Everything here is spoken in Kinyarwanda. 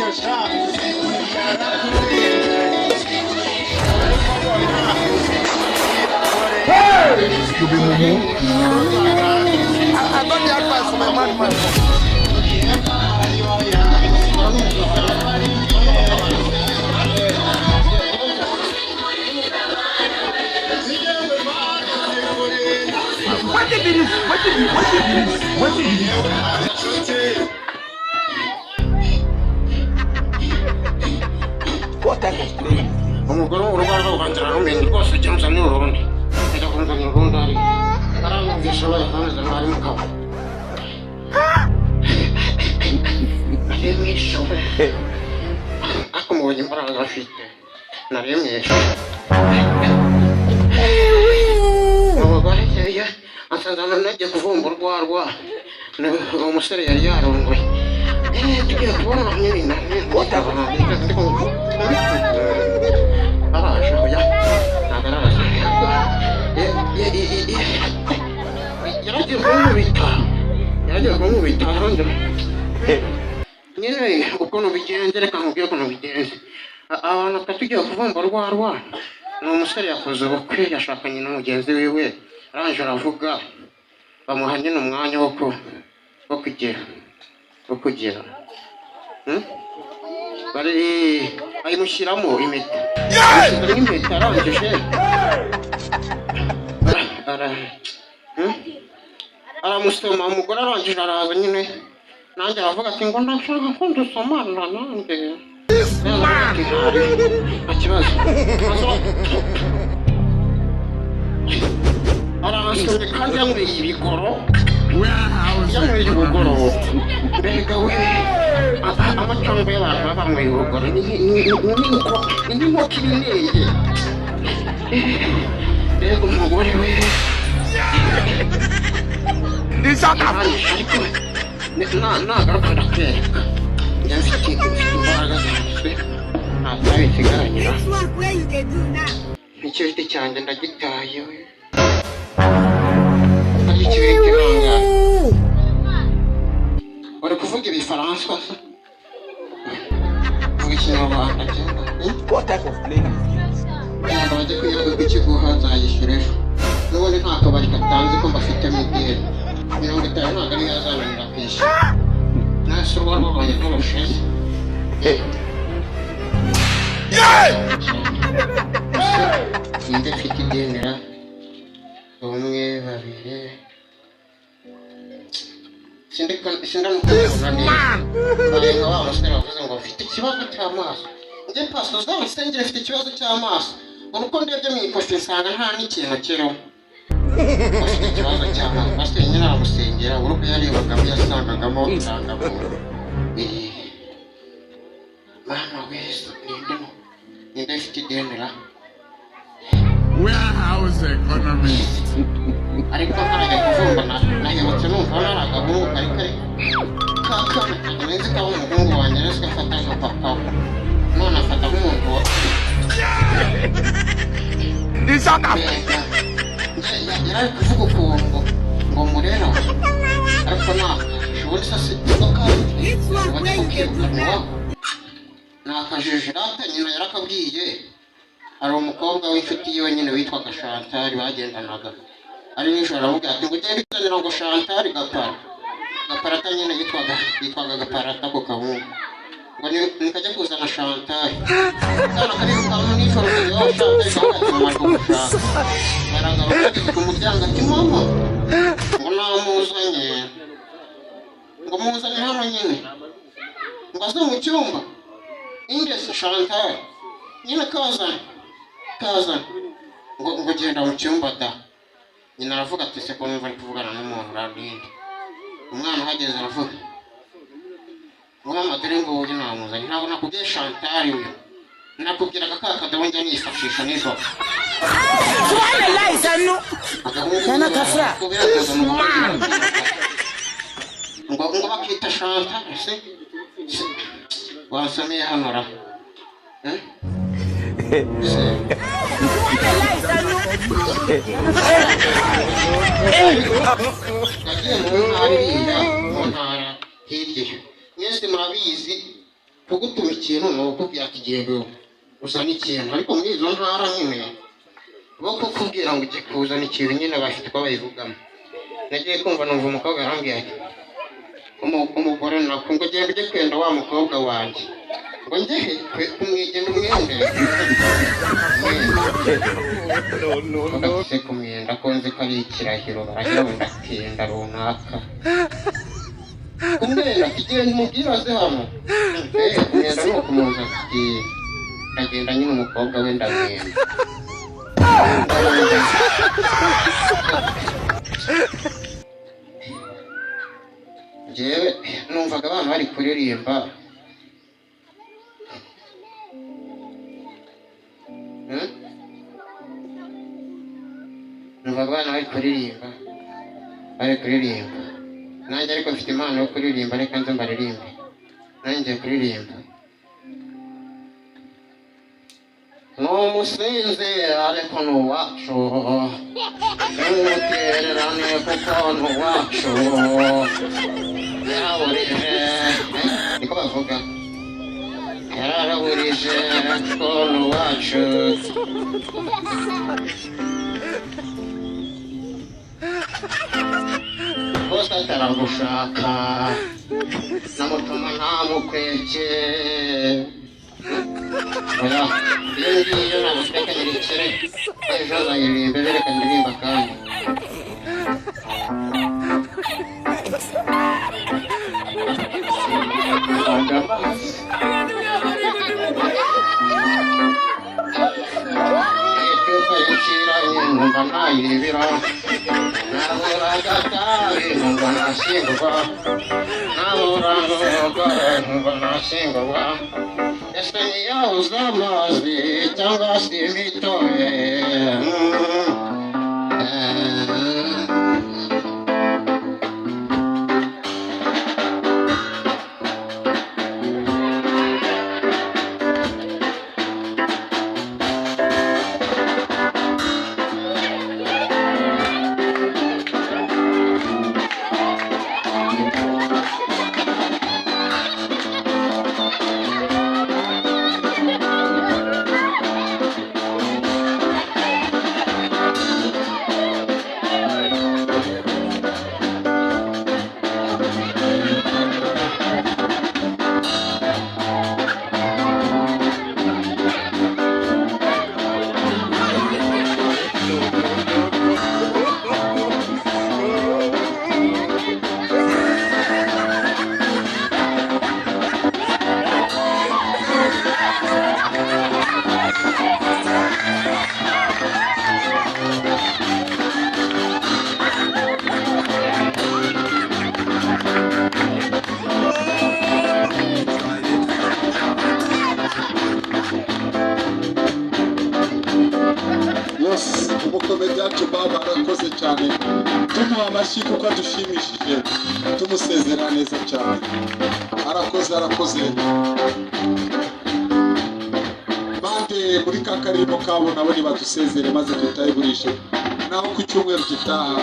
You be mumu. I got the advice from a madman. Wetin be this? Wetin be wetin be this? Wetin be this? What type of play is this? Umugore w'urugo rwanjye ararumenya rwose, ujya muzanira urundi, ajya kumuzanira urundi, ari aramwumvisha bayakomeza mwari mu kabari nari mwishuwe, ariko mubonye imbaraga afite, nari mwishuwe. Umugore yari ansanze ahantu nagiye kuvumba urwarwa. Uwo musore yari yarongoye. Tugiye kubona nyine araje. Oya, ntabwo araje. Yaragiye kumubita, yaragiye kumubita, arongera nyine. Ukuntu bigenze, reka nkubwire ukuntu bigenze. Abantu twari tugiye kuvumba urwarwa ni umusore yakoze ubukwe, yashakanye na mugenzi wiwe, arangije aravuga, bamuha nyine umwanya wo kugera. Bari bayimushyiramo impeta, bamushyiramo impeta, arangije Aramusoma umugore, arangije araza nyine, nanjye aravuga ati ngo ndashaka ko dusomana nanjye. Ati nta kibazo. Aransomye kandi yanyweye ibigoro, yanyweye ubugoro. Mbega we, amacandwe y'abantu baba banyweye ubugoro ni nk'inkoko ibineye. Mbega umugore we! Ariko nagaruka ndakwereka. Njya mfite imbaraga zanjye, nta tabi nsigaranye. This work where you dey do now. Ikibiriti cyanjye ndagitaye we. Harya ikibiriti bangahe? Uri kuvuga Ibifaransa se? Vuga Ikinyarwanda cyangwa, eh? What type of play is this? Genda bajye kukiguha, nzayishyura ejo. N'ubundi nta kabari katanzi ko mbafitemo ideni. 50 ntabwo ariyo yazananira kwishyura. Nase urwarwa rwanjye nturushize. Ninde mfite ideni ra? Umwe, babiri, sindamukubona neza. Mbaye nka wa musore wavuze ngo mfite ikibazo cy'amaso. Njye pastor uzamusengere, mfite ikibazo cy'amaso. Ngo uko ndebye mu ikofi nsanga nta n'ikintu kirimo. Afite ikibazo cy'amaso, pasiteri nyine aramusengera, buri uko yarebagamo yasangagamo indangamuntu. Mama wese, ninde ninde mfite ideni ra? Warehouse economist. Ariko ntarajya kuvumba, nahebutse numva nari agahungu kari kakana, nzi ko ari umuhungu wanjye, ariko afata nka papa we, none afata nk'umuntu wa Mbega, yari ari kuvuga ukuntu ngo murera, ariko nakajije ubundi se si This work bajya where you dey do kukirukana now. iwabo. Ni akajiji rata. Nyina yarakabwiye. Hari umukobwa w'inshuti yiwe nyine witwaga Chantal bagendanaga, ari nijoro aramubwira ati ngo ugende uzanira ngo Chantal Gapara, Gaparata nyine, yitwaga Gaparata ako kahungu, ngo nikajya kuzana Chantal. Akana karirukanka nijoro kajya iwabo Chantal, kavuga ati mama ari kugushaka. Baragaruka, ageze ku muryango ati mama, ngo namuzanye, ngo muzane hano nyine, ngo aze mu cyumba. Ingese Chantal nyine, kazana kazana, ngo genda mu cyumba da. Nyina aravuga ati se ko numva ari kuvugana n'umuntu urarinde? Umwana ahageze aravuga ngo mama, dore nguyu namuzanye, ntabwo nakubwiye Chantal uyu, nakubwiraga ka kadobo njya nifashisha nijoro. Agahungu Yana kafra. Ngo bakita Chantal se wansomeye hano ra? Eh? Se yagiye mu ntara iriya, mu ntara hirya iyo, mwese murabizi. Kugutuma ikintu ni ukukubwira ati genda uzane ikintu, ariko muri izo ntara nyine bo kukubwira ngo ujye kuzana ikintu nyine bafite uko babivugamo. Nagiye kumva numva umukobwa arambwira ati umugore nako ngo genda ujye kwenda wa mukobwa wanjye, ngo njye he kumwigenda umwende. Ugafise kumwenda ko nzi ko ari ikirahiro, barahira ngo ndakenda runaka kumwenda, ati genda umubwire aze hano. Kumwenda ni ukumuzana, ati ndagenda nyine umukobwa we ndamwenda. Njyewe numvaga abana bari kuririmba. Numvaga abana bari kuririmba, bari kuririmba nanjye, ariko mfite impano yo kuririmba, reka nze mbaririmbe nanjye ngiye kuririmba. Ni umusinzi ariko ni uwacu, ntimutererane kuko ni uwacu, yaraburije, niko bavuga, yaraburije ko ni uwacu. Bose ataragushaka namutuma ntamukweke. Oya, iyo ngiyo ntabwo reka nyirikire, ejo nzayiririmba, ejo reka ndirimba kandi. Icupa riciranye numva ntayibira, nabura agatabi numva nashyingurwa, nabura n'umugore numva nashyingurwa. Ese ntiyabuze amazi cyangwa se imitobe? Yes, umukomedi yacu baba arakoze cyane, tumuha amashyi kuko adushimishije, tumusezera neza cyane. Arakoze, arakoze. Bande muri ka karirimbo kabo nabo nibadusezere maze tutayiburishe naho ku cyumweru gitaha.